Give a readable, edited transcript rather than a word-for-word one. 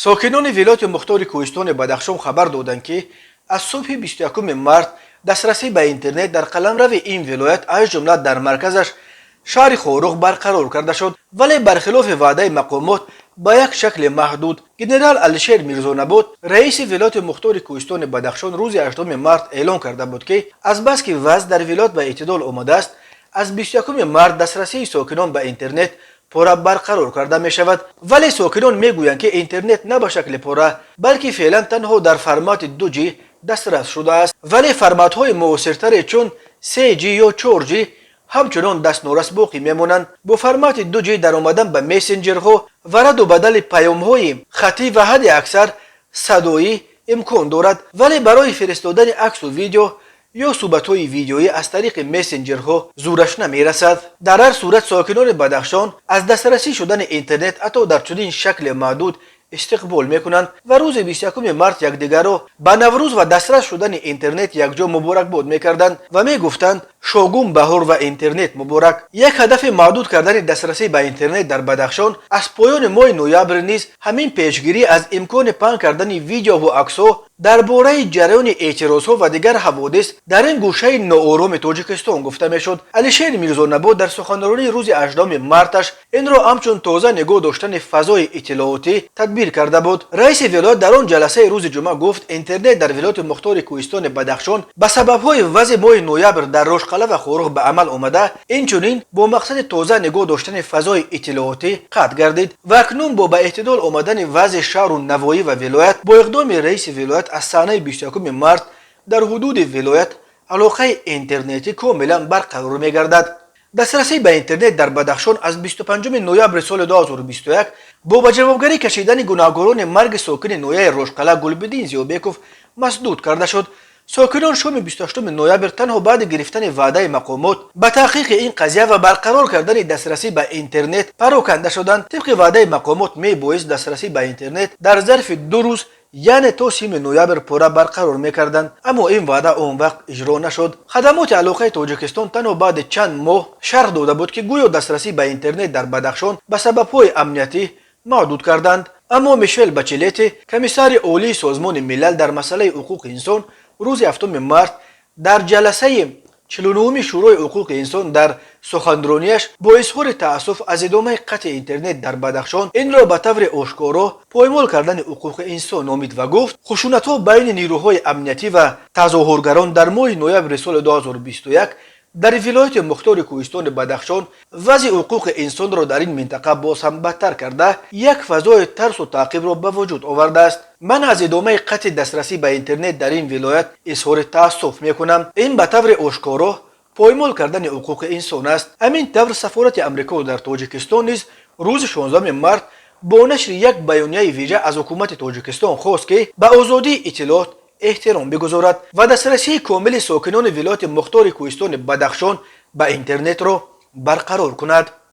Сокинони вилояти мухтори Кӯҳистони Бадахшон хабар доданд, ки аз субҳи 21 март дастрасӣ ба интернет дар қаламрави ин вилоят, аз ҷумла дар марказаш шаҳри Хоруғ, барқарор карда шуд, вале бархилофи ваъдаи мақомот ба як шакли маҳдуд. Генерал Алишер Мирзонабот, раиси вилояти мухтори Кӯҳистони Бадахшон, рӯзи 8 март эълон карда буд, ки азбаски вазъ дар вилоят ба эътидол омадааст, аз 21 март дастрасии сокинон ба интернет пурра барқарор карда мешавад. Вале сокинон мегӯянд, ки интернет на ба шакли пурра, балки феълан танҳо дар формати 2G дастрас шудааст, вале форматҳои муосиртаре чун 3G ё 4G ҳамчунон дастнорас боқӣ мемонанд. Бо формати 2G даромадан ба мессенҷерҳо ва раду бадали паёмҳои хаттӣ ва ҳадди аксар садоӣ имкон дорад, вале барои фиристодани аксу видео ё суҳбатҳои видеоӣ аз тариқи мессенҷерҳо зӯраш намерасад. Дар ҳар сурат, сокинони Бадахшон аз дастрасӣ шудани интернет ҳатто дар чунин шакли маҳдуд истиқбол мекунанд ва рӯзи 21 март якдигарро ба Наврӯз ва дастрас шудани интернет якҷо муборакбод мекарданд ва мегуфтанд: «Шогун баҳор ва интернет муборак». Як ҳадафи маҳдуд кардани дастрасӣ ба интернет дар Бадахшон аз поёни моҳи ноябр низ ҳамин пешгирӣ аз имкони паҳн кардани видеову аксҳо дар бораи ҷараёни эътирозҳо ва дигар ҳаводис дар ин гӯшаи ноороми Тоҷикистон гуфта мешуд. Алишер Мирзонабод дар суханронии рӯзи 8 марташ инро ҳамчун тоза нигоҳ доштани фазои иттилоотӣ тадбир карда буд. Раиси вилоят дар он ҷаласаи рӯзи ҷумъа гуфт, интернет дар вилояти мухтори Кӯҳистони Бадахшон ба сабабҳои вазъи моҳи ноябр дар Рошқала ва Хоруғ ба амал омада, инчунин бо мақсади тоза нигоҳ доштани фазои иттилоотӣ қатъ гардид ва акнун бо ба эътидол омадани вазъи шаҳру навоҳӣ ва вилоят бо иқдоми раиси вилоят аз санаи 21 март дар ҳудуди вилоят алоқаи интернетӣ комилан барқарор мегардад. Дастрасӣ ба интернет дар Бадахшон аз 25 ноябри соли 2021 бо ба ҷавобгарӣ кашидани гунаҳгорони марги сокини ноҳияи Рошқала Гулбиддин Зиёбеков масдуд карда шуд. Сокинон шоми 28 ноябр танҳо баъди гирифтани ваъдаи мақомот ба таҳқиқи ин қазия ва барқарор кардани дастрасӣ ба интернет пароканда шуданд. Тибқи ваъдаи мақомот, мебоист дастрасӣ ба интернет дар зарфи 2 рӯз, яъне то 30 ноябр, пурра барқарор мекарданд, аммо ин ваъда он вақт иҷро нашуд. Хадамоти алоқаи Тоҷикистон танҳо баъди чанд моҳ шарҳ дода буд, ки гӯё дастрасӣ ба интернет дар Бадахшон ба сабабҳои амниятӣ маҳдуд карданд. Аммо Мишел Бачелети, комиссари олии Созмони Милал дар масъалаи ҳуқуқи инсон, рӯзи 7 март дар ҷаласаи 49-уми Шӯрои ҳуқуқи инсон дар суханронияш бо изҳори таассуф аз идомаи қатъи интернет дар Бадахшон инро ба таври ошкоро поймол кардани ҳуқуқи инсон номид ва гуфт, хушунатҳо байни нирӯҳои амниятӣ ва тазоҳургарон дар моҳи ноябри соли 2021 дар вилояти мухтори Кӯҳистони Бадахшон вазъи ҳуқуқи инсонро дар ин минтақа боз ҳам бадтар карда, як фазои тарсу таъқибро ба вуҷуд овардааст. «Ман аз идомаи қатъи дастрасӣ ба интернет дар ин вилоят изҳори таассуф мекунам. Ин ба таври ошкоро поймол кардани ҳуқуқи инсон аст». Ҳамин тавр, сафорати Амрико дар Тоҷикистон низ рӯзи 16 март бо нашри як баёнияи вижа аз ҳукумати Тоҷикистон хост, ки ба озодии иттилоот эҳтиром бигузорад ва дастрасии комили сокинони вилояти мухтори Кӯҳистони Бадахшон ба интернетро барқарор кунад.